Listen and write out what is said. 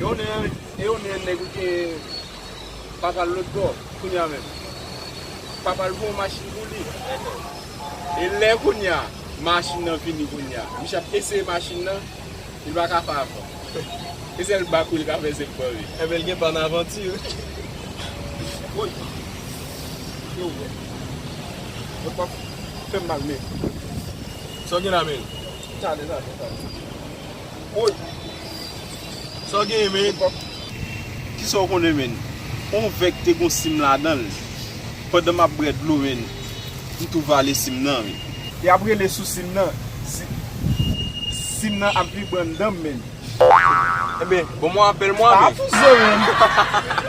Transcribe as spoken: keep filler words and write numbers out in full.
E on nèg, e on nèg, nèg ou gen papa l lòt bò, kounye a menm. Papa l voye yon machin pou li. E lè kounye a, machin nan vini kounye a. Misye ap eseye machin nan, li pa ka fè afè. E sèl bak wi li ka fè se l pran wi. Enben, l gen pa nan avanti wi. Woy. Yo, bro. Mwen pa fè m mal, men. Sa w gen la, men? Tande, tande, tande. Woy. Sa w gen, men? Kisa w konnen, men? On vè k te gon sim ladan l. Pandan m ap bwè dlo, men, m tou vale sim nan, men. Y ap rele sou sim nan. Si, sim nan ap vibre anndan m, men. Enben, bon, mwen apèl mwen, men. Ap fouzo, men.